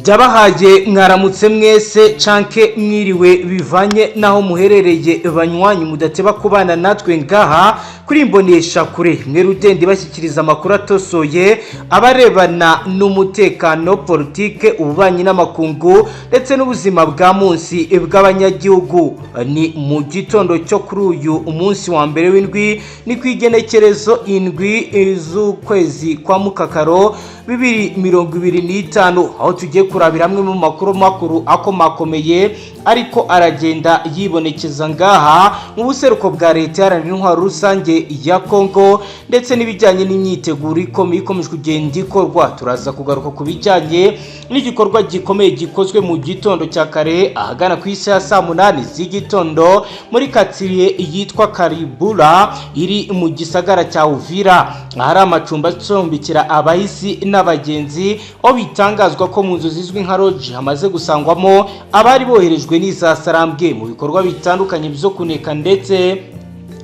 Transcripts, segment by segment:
Ndabahaye mwaramutse mwese canke mwiriwe, bivanye naho muherereye. Banywanyi mudateba kubana natwe ngaha kuri Imbonesha Kure, mwe rudende bashyikiriza amakuru atosoye abarebana n'umutekano, politike, ububanyi n'amakungu ndetse n'ubuzima bwa munsi bw'abanyagihugu. Ni mu gitondo cyo kuri uyu munsi wa mbere w'indwi, ni ku igenekerezo 7 z'ukwezi kwa Mukakaro 2025, aho tugiye kurabira amwe mu makuru makuru akomakomeye ariko aragenda yibonekeza ngaha mu buseruko bwa Leta Iharanira Intwaro Rusange ya Kongo, ndetse n'ibijyanye n'imyiteguro ikomeye ikomeje kugenda ikorwa. Turaza kugaruka ku bijyanye n'igikorwa gikomeye gikozwe mu gitondo cya kare, ahagana ku isaha ya saa 8 z'igitondo, muri quartier yitwa Karibura iri mu gisagara cya Uvira, ahari amacumbi acumbikira abahisi n'abagenzi, aho bitangazwa ko mu nzu zizwi nka lodge hamaze gusangwamo abari boherejwe n'iza Sarambwe mu bikorwa bitandukanye byo kuneka ndetse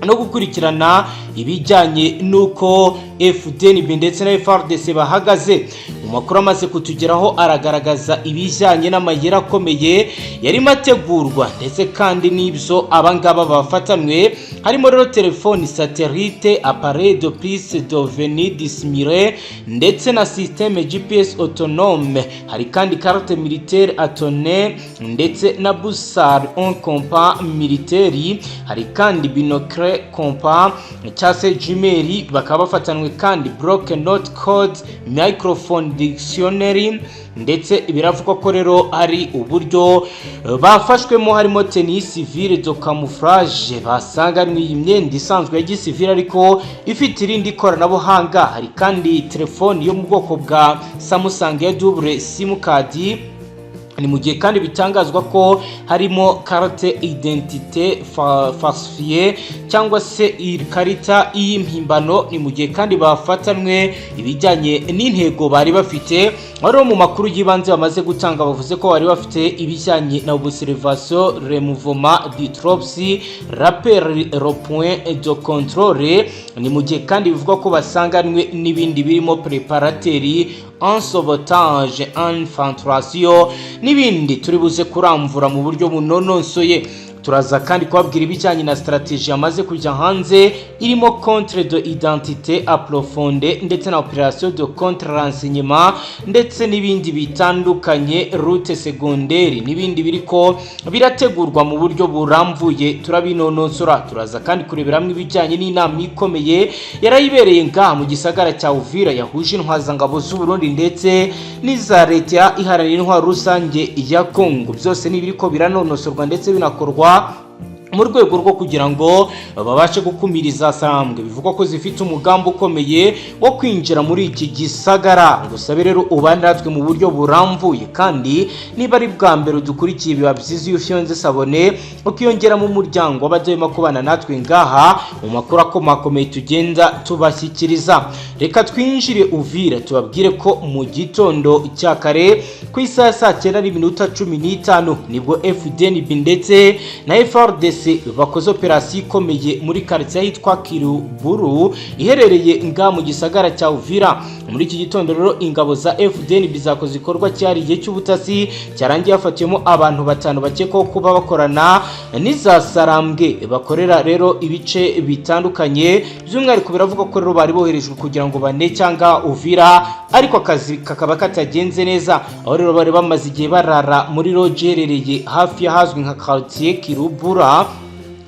no gukurikirana ibijyanye n'uko FDNB ndetse na FARDC bahagaze. Mu makuru amaze kutugeraho aragaragaza ibijyanye n'amayeri akomeye yarimo ategurwa, ndetse kandi n'ibyo abangaba bafatanwe, harimo rero telefoni satellite, appareil de prise de données dissimulé ndetse na système GPS autonome. Hari kandi carte militaire atone ndetse na boussole, un compas militaire. Hari kandi binocle, compas cyangwa se jumelle. Bakaba bafatanwe kandi bloc note, code, microphone, dictionary. Ndetse biravugwa ko rero hari uburyo bafashwemo, harimo tenue civile de camouflage, basanganywe iyi myenda isanzwe ya gisivile ariko ifite irindi koranabuhanga. Hari kandi telefoni yo mu bwoko bwa Samsung ya double SIM card. Ni mu gihe kandi bitangazwa ko harimo carte identité falsifiée cyangwa se ikarita y'impimbano. Ni mu gihe kandi bafatanwe ibijyanye n'intego bari bafite. Rero mu makuru y'ibanze bamaze gutanga, bavuze ko bari bafite ibijyanye na observation le mouvement du troupes, repérer le point de contrôle. Ni mu gihe kandi bivugwa ko basanganwe n'ibindi birimo préparateur en sabotage, infiltration n'ibindi turi buze kuramvura mu buryo bunonosoye. Turaza kandi kubabwira ibijyanye na stratégie yamaze kujya hanze, irimo contrôle de identité approfondi ndetse na opération de contre renseignement ndetse n'ibindi bitandukanye, route secondaire n'ibindi biriko birategurwa mu buryo burambuye, turabinonosora. Turaza kandi kurebera hamwe ibijyanye n'inama ikomeye yarayibereye ngaha mu gisagara cya Uvira, yahuje intwazangabo z'u Burundi ndetse n'iza Leta Iharanira Intwaro Rusange ya Kongo. Byose ni ibiriko biranonosorwa ndetse binakorwa mu rwego rwo kugira ngo babashe gukumira iza Sarambwe bivugwa ko zifite umugambi ukomeye wo kwinjira muri iki gisagara. Ngusabe rero ubane natwe mu buryo burambuye, kandi niba ari bwa mbere udukurikiye, biba byiza iyo ufyonze s'abonner, ukiyongera mu muryango w'abadahwema kubana natwe ngaha mu makuru akomakomeye tugenda tubashyikiriza. Reka twinjire Uvira, tubabwire ko mu gitondo cya kare, ku isaha ya saa 9 n'iminota 15, nibwo FDNB ndetse na FARDC bakoze operasiyo ikomeye muri karitsiye yitwa Kiruburu iherereye nga mu gisagara cya Uvira. Muri iki gitondo rero, ingabo za FDNB zakoze igikorwa cyihariye cy'ubutasi cyarangiye hafatiwemo abantu batanu bakekwaho kuba bakorana n'iza Sarambwe, bakorera rero ibice bitandukanye. By'umwihariko biravuga ko rero bari boherejwe kugira ngo bane cyangwa Uvira, ariko akazi kakaba katagenze neza, aho rero bari bamaze igihe barara muri lodge iherereye hafi y'ahazwi nka quartier Kirubura,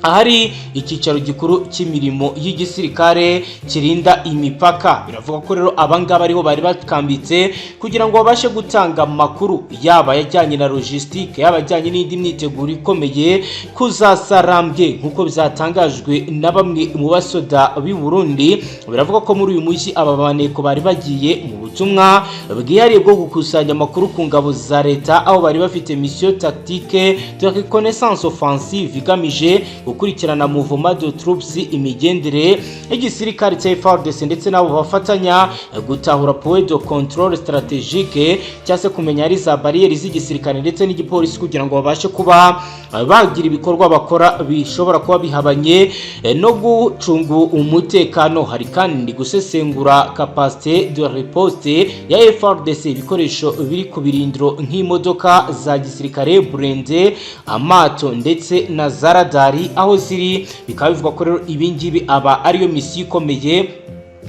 ahari icyicaro gikuru cy'imirimo y'igisirikare kirinda imipaka. Biravuga ko rero abangaba ariho bari bakambitse kugira ngo babashe gutanga amakuru, yaba ajyanye na logistique, yaba ajyanye n'indi myiteguro ikomeye kuzasarambye, nk'uko byatangajwe na bamwe mu basoda b'i Burundi. Biravuga ko muri uyu mujyi aba baneko bari bagiye mu butumwa bwihariye bwo gukusanya amakuru ku ngabo za leta, aho bari bafite mission tactique de reconnaissance offensive igamije gukurikirana mouvement de troupes, imigendere y'igisirikare cya FARDC ndetse n'abo bafatanya, gutahura point de contrôle stratégique cyangwa se kumenya ari za bariyeri z'igisirikare ndetse n'igipolisi, kugira ngo babashe kuba bagira ibikorwa bakora bishobora kuba bihabanye no gucunga umutekano. Hari kandi gusesengura capacité de riposte. poste ya FARDC, ibikoresho biri ku birindiro nk'imodoka za gisirikare, blindés, amato ndetse na za radari aho ziri. Bikaba bivugwa ko rero ibingibi aba ariyo misiyo ikomeye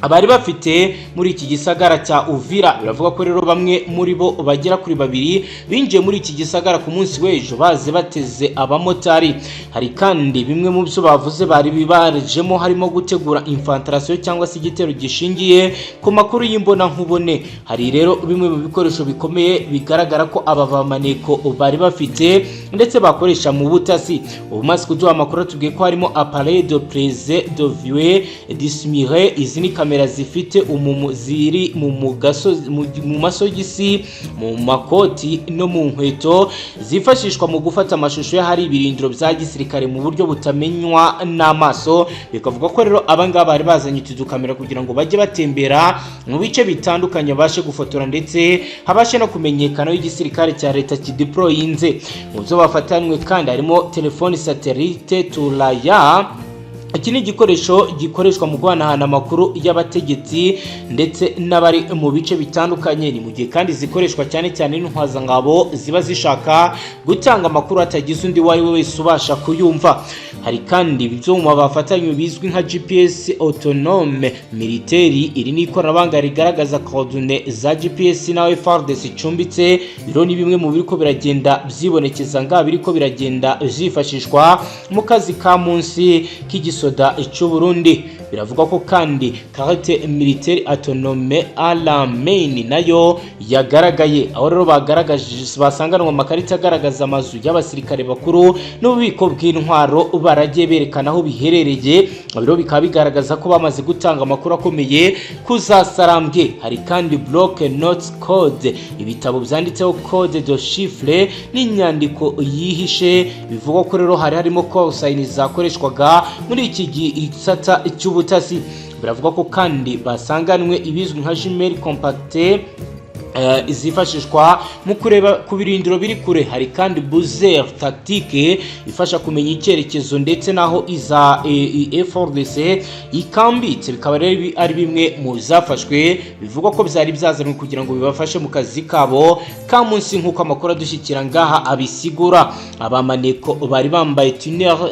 abari bafite muri iki gisagara cya Uvira. Biravuga ko rero bamwe muri bo bagera kuri babiri binjiye muri iki gisagara ku munsi w'ejo baze bateze abamotari. Hari kandi bimwe mu byo bavuze bari bibarejemo, harimo gutegura infiltration cyangwa se igitero gishingiye ku makuru y'imbonankubone. Hari rero bimwe mu bikoresho bikomeye bigaragara ko aba bamaneko bari bafite ndetse bakoresha mu butasi. Ubumaze kuduha amakuru atubwiye ko harimo appareil de prise de vue dissimulé. Izi ni kamera zifite umumu ziri mu masogisi, mu makoti no mu nkweto, zifashishwa mu gufata amashusho y'ahari ibirindiro bya gisirikare mu buryo butamenywa n'amaso. Bikavuga ko rero abangaba bari bazanye utu dukamera kugira ngo bajye batembera mu bice bitandukanye, babashe gufotora ndetse habashe no kumenyekana aho igisirikare cya leta kideployinze. Mu byo bafatanywe kandi harimo telefoni satellite Thuraya. Iki ni igikoresho gikoreshwa mu guhanahana amakuru y'abategetsi ndetse n'abari mu bice bitandukanye. Ni mu gihe kandi zikoreshwa cyane cyane n'intwazangabo ziba zishaka gutanga amakuru hatagize undi uwo ari we wese ubasha kuyumva. Hari kandi ibyuma bafatanywe bizwi nka GPS autonome militaire. Iri ni ikoranabuhanga rigaragaza coordonnées za GPS nawe FARDC icumbitse. Biro ni bimwe mu biriko biragenda byibonekeza ngaha, biriko biragenda byifashishwa mu kazi ka munsi k'igisoda cy'u Burundi. Biravugwa ko kandi carte militaire autonome à la main nayo yagaragaye, aho rero bagaragaje basanganwa amakarita agaragaza amazu y'abasirikare bakuru n'ububiko bw'intwaro baragiye berekana aho biherereye. Biro bikaba bigaragaza ko bamaze gutanga amakuru akomeye kuzasarambwe. Hari kandi bloc notes code, ibitabo byanditseho code de chiffre n'inyandiko yihishe. Bivugwa ko rero hari harimo call sign zakoreshwaga muri iki gisata cy'ubutasi. Biravugwa ko kandi basanganwe ibizwi nka jumelles compactes zifashishwa mu kureba ku birindiro biri kure. Hari kandi boussole tactique ifasha kumenya icyerekezo ndetse n'aho iza FARDC ikambitse. Bikaba rero ari bimwe mu zafashwe, bivugwa ko byari byazanwe kugira ngo bibafashe mu kazi kabo ka munsi, nk'uko amakuru adushyikira ngaha abisigura. Abamaneko bari bambaye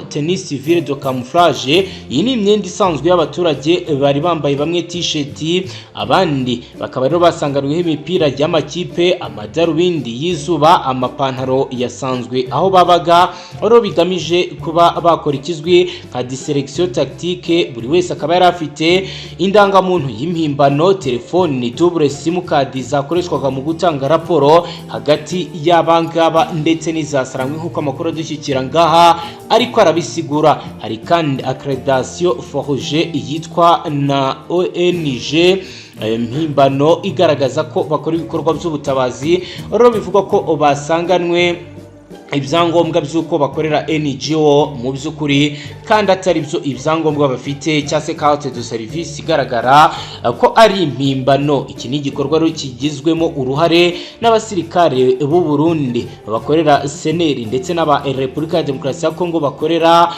tenue civile de camouflage. Iyi ni imyenda isanzwe y'abaturage bari bambaye, bamwe t-shirt, abandi bakaba rero basanganweho imipira y'amakipe, amadarubindi y'izuba, amapantaro yasanzwe aho babaga, rero bigamije kuba bakora ikizwi nka dissection tactique. Buri wese akaba yari afite indangamuntu y'impimbano, telefoni double SIM card zakoreshwaga mu gutanga raporo hagati y'abangaba ndetse n'izasarangwe, nk'uko amakuru adushyikira ngaha ariko arabisigura. Hari kandi accréditation forgée yitwa na ONG mpimbano igaragaza ko bakora ibikorwa by'ubutabazi. Rero bivugwa ko basanganwe ibyangombwa by'uko bakorera NGO mu by'ukuri kandi atari byo ibyangombwa bafite, cyangwa se carte de service igaragara ko ari impimbano. Iki ni igikorwa rero kigizwemo uruhare n'abasirikare b'u Burundi bakorera SNL ndetse n'aba Repubulika ya Demokarasi ya Kongo bakorera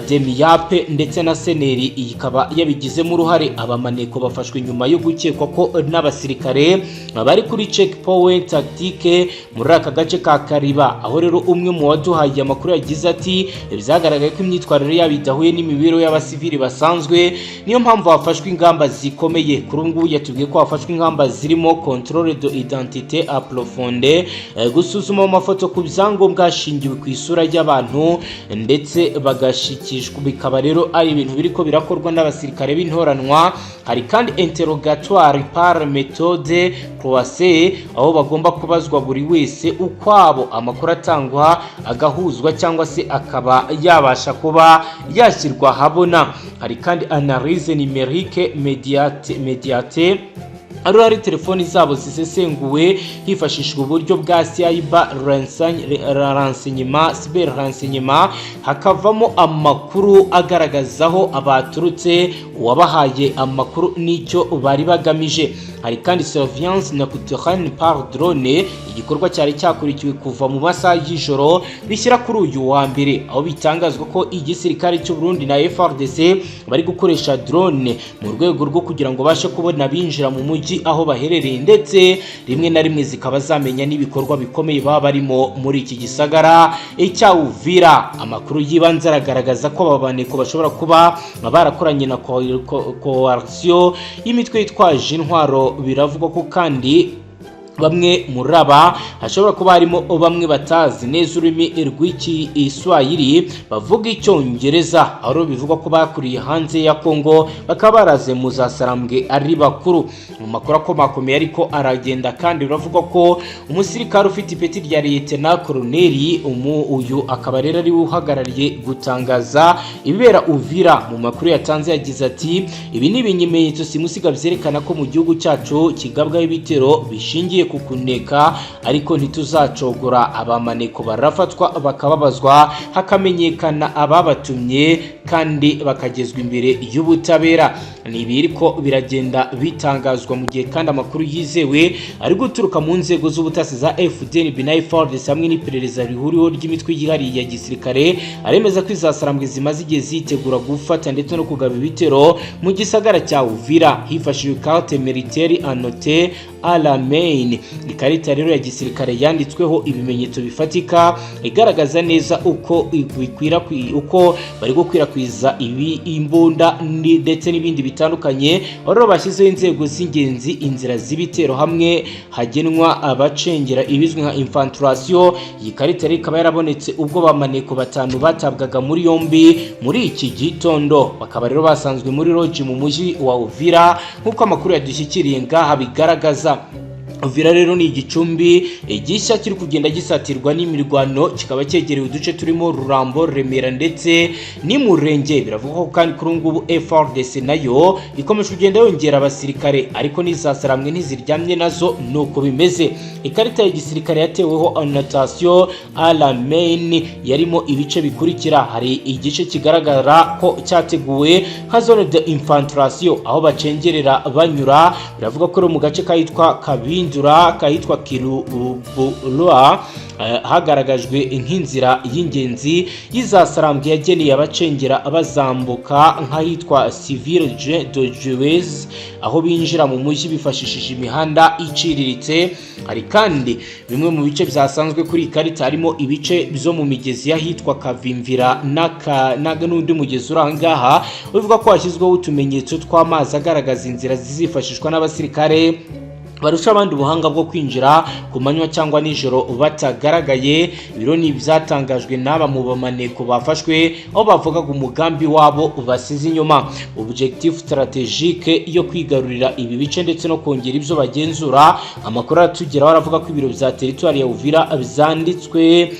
DEMIAP ndetse na SNL, iyi ikaba yabigizemo uruhare. Abamaneko bafashwe nyuma yo gukekwa ko n'abasirikare bari kuri checkpoint tactique muri aka gace ka Kariba, aho rero umwe mu waduhaye amakuru yagize ati: "Byagaragaye ko imyitwarire yabo idahuye n'imibereho y'abasivili basanzwe, niyo mpamvu hafashwe ingamba zikomeye." Kuri ubu ngubu yatubwiye ko hafashwe ingamba zirimo contrôle de identité approfondi, gusuzuma amafoto ku byangombwa hashingiwe ku isura y'abantu ndetse bagashikishwa. Bikaba rero ari ibintu biriko birakorwa n'abasirikare b'intoranwa. Hari kandi interrogatoire par méthode croisée, aho bagomba kubazwa buri wese ukwabo, amakuru atangwa agahuzwa cyangwa se akaba yabasha kuba yashyirwa ahabona. Hari kandi analyse numérique médiate, ari hari telefoni zabo zisesenguwe hifashishijwe uburyo bwa cyber renseignement, cyber renseignement, hakavamo amakuru agaragaza aho abaturutse, uwabahaye amakuru n'icyo bari bagamije. Hari kandi surveillance nocturne par drone, igikorwa cyari cyakurikiwe kuva mu masaha y'ijoro bishyira kuri uyu wa mbere, aho bitangazwa ko igisirikare cy'u Burundi na FARDC bari gukoresha drone mu rwego rwo kugira ngo bashe kubona abinjira mu mujyi aho baherereye, ndetse rimwe na rimwe zikaba zamenya n'ibikorwa bikomeye baba barimo muri iki gisagara cya Uvira. Amakuru y'ibanze aragaragaza ko aba baneko bashobora kuba barakoranye na coalition y'imitwe yitwaje intwaro. Biravugwa ko kandi bamwe muri aba hashobora kuba harimo bamwe batazi neza ururimi rw'Igiswahili, bavuga Icyongereza, aho bivugwa ko bakuriye hanze ya Kongo, bakaba baraze mu za Sarambwe ari bakuru. Mu makuru akomakomeye ariko aragenda kandi, biravugwa ko umusirikare ufite ipeti rya Lieutenant Colonel, uyu akaba rero ari we uhagarariye gutangaza ibibera Uvira, mu makuru yatanze yagize ati: "Ibi ni ibimenyetso simusiga byerekana ko mu gihugu cyacu kigabwaho ibitero bishingiye ku kuneka, ariko ntituzacogora. Abamaneko barafatwa, bakababazwa, hakamenyekana ababatumye kandi bakagezwa imbere y'ubutabera." Ni ibiriko biragenda bitangazwa mu gihe kandi amakuru yizewe ari guturuka mu nzego z'ubutasi za FDNB na FARDC hamwe n'iperereza rihuriweho ry'imitwe yihariye ya gisirikare, aremeza ko izasarambwe zimaze igihe zitegura gufata ndetse no kugaba ibitero mu gisagara cya Uvira hifashishijwe carte militaire annotée à la main. Ikarita rero ya gisirikare yanditsweho ibimenyetso bifatika, igaragaza neza uko bikwira, uko bari gukwirakwiza ibi imbunda ndetse n'ibindi bitandukanye, aho rero bashyizeho inzego z'ingenzi, inzira z'ibitero, hamwe hagenwa abacengera, ibizwi nka infiltration. Iyi karita rero ikaba yarabonetse ubwo bamaneko batanu batabwaga muri yombi muri iki gitondo, bakaba rero basanzwe muri lodge mu mujyi wa Uvira, nk'uko amakuru yadushyikiriye ngaha bigaragaza. Uvira rero ni igicumbi gishya kiri kugenda gisatirwa n'imirwano, kikaba cyegereye uduce turimo Rurambo, Remera ndetse n'Imurenge. Biravugwa ko kandi kuri ubu ngubu FARDC nayo ikomeje kugenda yongera abasirikare, ariko n'izasaramwe ntiziryamye nazo nuko bimeze. Ikarita ya gisirikare yateweho annotation à la main yarimo ibice bikurikira: hari igice kigaragara ko cyateguwe nka zone de infiltration, aho bacengerera banyura. Biravuga ko mu gace kahitwa Kabindura, kahitwa Kirubulwa, hagaragajwe nk'inzira y'ingenzi y'izasarambwe yageneye abacengera bazambuka nk'ahitwa Civil de Juez, aho binjira mu mujyi bifashishije imihanda iciriritse. Hari kandi bimwe mu bice byasanzwe kuri iyi karita, harimo ibice byo mu migezi y'ahitwa Kavimvira n'undi mugezi uri aha ngaha, bivuga ko hashyizweho utumenyetso tw'amazi agaragaza inzira zizifashishwa n'abasirikare barusha abandi ubuhanga bwo kwinjira ku manywa cyangwa nijoro batagaragaye. Ibiro ni ibyatangajwe n'aba mu bamaneko bafashwe, aho bavugaga umugambi wabo basize inyuma, objectif stratégique yo kwigarurira ibi bice ndetse no kongera ibyo bagenzura. Amakuru aratugeraho aravuga ko ibiro bya teritwari ya Uvira byanditswe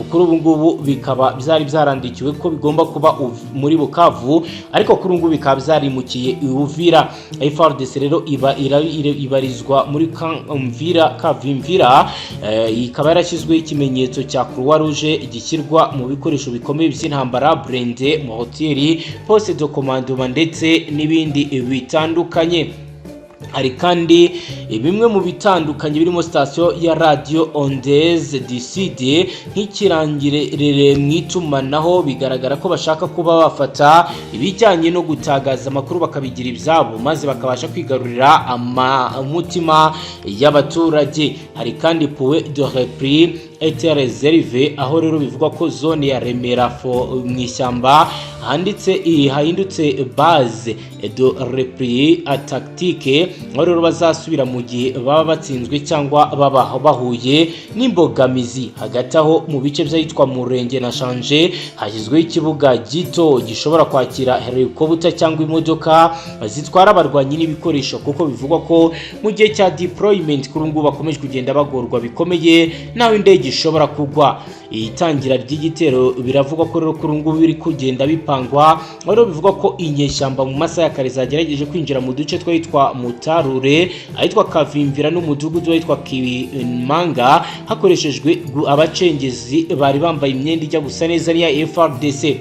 kuri ubu ngubu bikaba byari byarandikiwe ko bigomba kuba muri Bukavu, ariko kuri ubu ngubu bikaba byarimukiye i Uvira. FARDC rero iba ibarizwa muri Kamvira, Kavimvira, ikaba yarashyizweho ikimenyetso cya Croix Rouge gishyirwa mu bikoresho bikomeye by'intambara, blindé, mortier, poste de commandement ndetse n'ibindi bitandukanye. Hari kandi bimwe mu bitandukanye birimo sitasiyo ya radiyo Ondes du Sud nk'ikirangirire mu itumanaho. Bigaragara ko bashaka kuba bafata ibijyanye no gutagaza amakuru bakabigira ibyabo, maze bakabasha kwigarurira umutima y'abaturage. Hari kandi point de repli et réserve, aho rero bivugwa ko zone ya Remera fo mu ishyamba handitse hahindutse base de repli tactique, aho rero bazasubira mu gihe baba batsinzwe cyangwa baba bahuye n'imbogamizi. Hagati aho, mu bice by'ahitwa Murenge na Shanje hashyizweho ikibuga gito gishobora kwakira helicopter cyangwa imodoka zitwara abarwanyi n'ibikoresho, kuko bivugwa ko mu gihe cya deployment kuri ubu ngubu bakomeje kugenda bagorwa bikomeye naho indege ishobora kugwa. Itangira ry'igitero biravugwa ko rero kuri ubu ngubu biri kugenda bipangwa, aho rero bivugwa ko inyeshyamba mu masaha ya kare zagerageje kwinjira mu duce tw'ahitwa Mutarure, ahitwa Kavimvira n'umudugudu w'ahitwa Kimanga, hakoreshejwe abacengezi bari bambaye imyenda ijya gusa neza n'iya FARDC.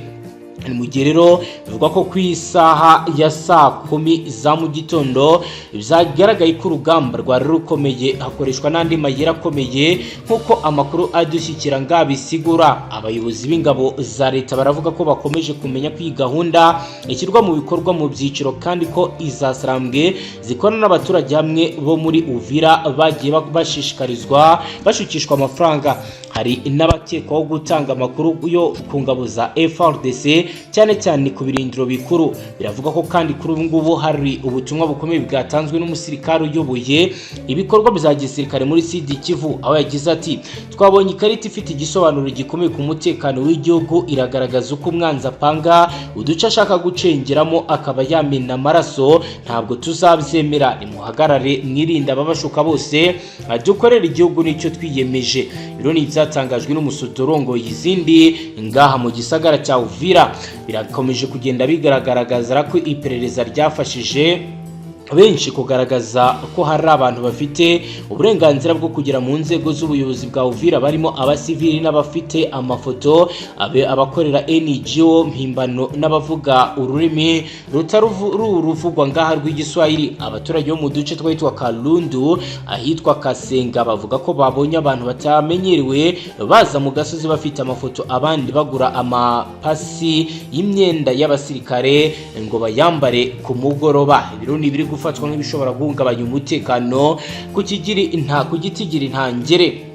Ni mu gihe rero bivugwa ko ku isaha ya saa 10 za mu gitondo byagaragaye ko urugamba rwari rukomeye, hakoreshwa n'andi mayeri akomeye, nk'uko amakuru adushyikira ngabisigura. Abayobozi b'ingabo za leta baravuga ko bakomeje kumenya ko iyi gahunda ishyirwa mu bikorwa mu byiciro, kandi ko izasarambwe zikorana n'abaturage hamwe bo muri Uvira bagiye bashishikarizwa, bashukishwa amafaranga. Hari n'abakekwaho gutanga amakuru yo ku ngabo za FARDC, cyane cyane ku birindiro bikuru. Biravuga ko kandi kuri ubu ngubu hari ubutumwa bukomeye bwatanzwe n'umusirikare uyoboye ibikorwa bya gisirikare muri Sud Kivu, aho yagize ati: "Twabonye ikarita ifite igisobanuro gikomeye ku mutekano w'igihugu. Iragaragaza uko umwanzi apanga uduce ashaka gucengeramo, akaba yamena amaraso. Ntabwo tuzabyemera. Nimuhagarare, mwirinde ababashuka bose, dukorere igihugu, nicyo twiyemeje." Rero ni ibyatangajwe n'umusoda urongoye izindi ngaha mu gisagara cya Uvira. Birakomeje kugenda bigaragaza ko iperereza ryafashije benshi kugaragaza ko hari abantu bafite uburenganzira bwo kugera mu nzego z'ubuyobozi bwa Uvira, barimo abasivili n'abafite amafoto, abakorera NGO mpimbano n'abavuga ururimi rutari ruvugwa ngaha rw'Igiswahili. Abaturage bo mu duce twitwa Kalundu, ahitwa Kasenga, bavuga ko babonye abantu batamenyerewe baza mu gasozi bafite amafoto, abandi bagura amapasi y'imyenda y'abasirikare ngo bayambare ku mugoroba. Ibiro ni ibiri gufatwa nk'ibishobora guhungabanya umutekano ku kigiri nta ku gitigiri ntangere.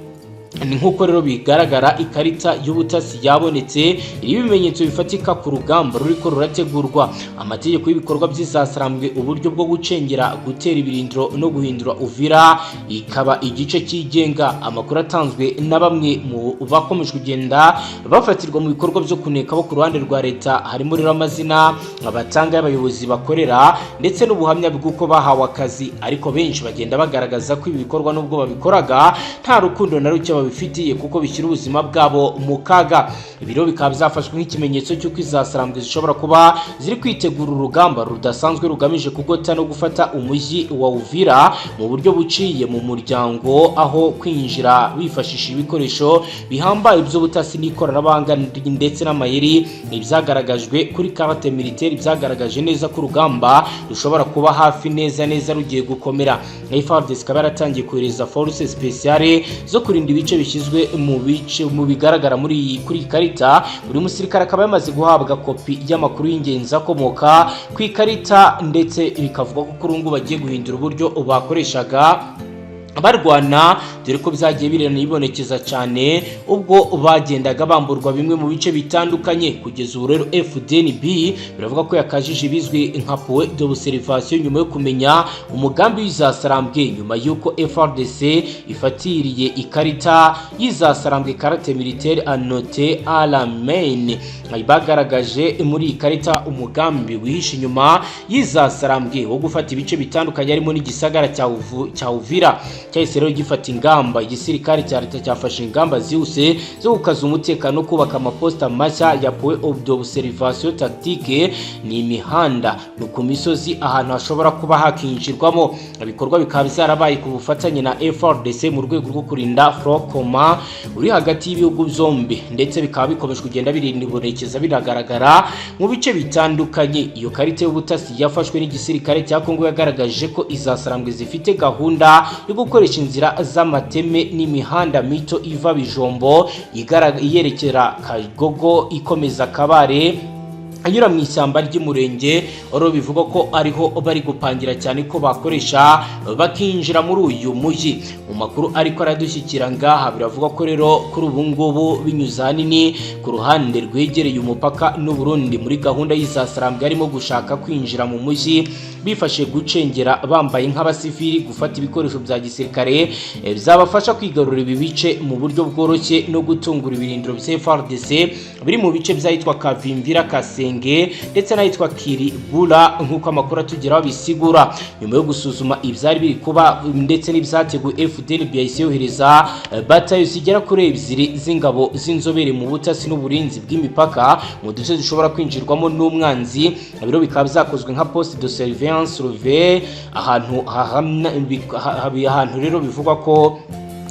Ni nk'uko rero bigaragara, ikarita y'ubutasi yabonetse iriho ibimenyetso bifatika ku rugamba ruriko rurategurwa, amategeko y'ibikorwa by'isasarambwe, uburyo bwo gucengera, gutera ibirindiro no guhindura Uvira ikaba igice cyigenga. Amakuru atanzwe na bamwe mu bakomeje kugenda bafatirwa mu bikorwa byo kuneka bo ku ruhande rwa leta, harimo rero amazina batanga y'abayobozi bakorera ndetse n'ubuhamya bw'uko bahawe akazi. Ariko benshi bagenda bagaragaza ko ibi bikorwa, nubwo babikoraga, nta rukundo na ruke babifitiye, kuko bishyira ubuzima bwabo mu kaga. Ibiro bikaba byafashwe nk'ikimenyetso cy'uko izasarambwe zishobora kuba ziri kwitegura urugamba rudasanzwe rugamije kugota no gufata umujyi wa Uvira mu buryo buciye mu muryango, aho kwinjira bifashishije ibikoresho bihambaye by'ubutasi n'ikoranabuhanga ndetse n'amayeri. Ibyagaragajwe kuri carte militaire byagaragaje neza ko urugamba rushobora kuba hafi neza neza rugiye gukomera. FARDC ikaba yaratangiye kohereza force spéciale zo kurinda ibice bishyizwe mu bice mu bigaragara muri iyi kuri iyi karita. Buri musirikare akaba yamaze guhabwa kopi y'amakuru y'ingenzi akomoka ku ikarita, ndetse bikavuga ko kuri ubu ngubu bagiye guhindura uburyo bakoreshaga barwana, dore ko byagiye biranibonekeza cyane ubwo bagendaga bamburwa bimwe mu bice bitandukanye. Kugeza ubu rero FDNB biravuga ko yakajije ibizwi nka point d'observation nyuma yo kumenya umugambi w'izasarambwe, nyuma y'uko FARDC ifatiriye ikarita y'izasarambwe, carte militaire annotée à la main. Bagaragaje muri iyi karita umugambi wihishe inyuma y'izasarambwe wo gufata ibice bitandukanye, harimo n'igisagara cya Uvira. Cyahise rero gifata ingamba. Igisirikare cya leta cyafashe ingamba zihuse zo gukaza umutekano no kubaka amaposita mashya ya point d'observation tactique, ni imihanda, ni ku misozi, ahantu hashobora kuba hakinjirwamo. Ibikorwa bikaba byarabaye ku bufatanye na FARDC mu rwego rwo kurinda front commun uri hagati y'ibihugu byombi, ndetse bikaba bikomeje kugenda birinda ibonekeza biragaragara mu bice bitandukanye. Iyo karita y'ubutasi yafashwe n'igisirikare cya Kongo yagaragaje ko izasarambwe zifite gahunda yo gukoresha inzira z'amateme n'imihanda mito iva Bijombo iyerekera Kagogo, ikomeza Kabare, anyura mu ishyamba ry'Umurenge. Oro bivugwa ko ariho bari gupangira cyane ko bakoresha bakinjira muri uyu mujyi. Mu makuru ariko aradushyikira ngaha, biravuga ko rero kuri ubu ngubu binyuze ahanini ku ruhande rwegereye umupaka n'u Burundi, muri gahunda y'izasarambwe harimo gushaka kwinjira mu mujyi bifashe gucengera bambaye nk'abasivili, gufata ibikoresho bya gisirikare byabafasha kwigarurira ibi bice mu buryo bworoshye no gutungura ibirindiro bya FARDC biri mu bice by'ahitwa Kavimvira, Kasenge ndetse n'ahitwa Kiribura, nk'uko amakuru atugeraho bisigura. Nyuma yo gusuzuma ibyari biri kuba ndetse n'ibyateguwe, FDNB yahise yohereza batayo zigera kuri ebyiri z'ingabo z'inzobere mu butasi n'uburinzi bw'imipaka mu duce dushobora kwinjirwamo n'umwanzi. Ibiro bikaba byakozwe nka poste de surveillance relevée, ahantu rero bivugwa ko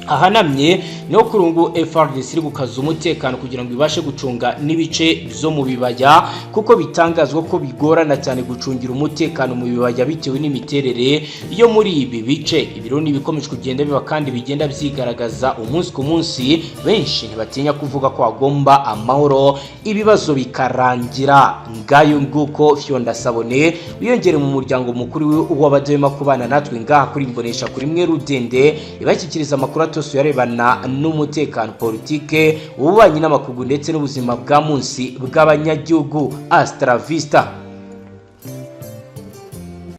Ahanamye niho kuri ubu ngubu FARDC iri gukaza umutekano kugira ngo ibashe gucunga n'ibice byo mu bibaya, kuko bitangazwa ko bigorana cyane gucungira umutekano mu bibaya bitewe n'imiterere yo muri ibi bice. Ibiro ni ibikomeje kugenda biba kandi bigenda byigaragaza umunsi ku munsi. Benshi ntibatinya kuvuga ko hagomba amahoro, ibibazo bikarangira. Ngayo nguko, fyonda s'abonner, wiyongere mu muryango mukuru w'abadahwema kubana natwe ngaha kuri Imbonesha kuri mwe rudende ibashyikiriza amakuru atose yarebana n'umutekano, politike, ububanyi n'amakungu ndetse n'ubuzima bwa munsi bw'abanyagihugu. Hasta la vista.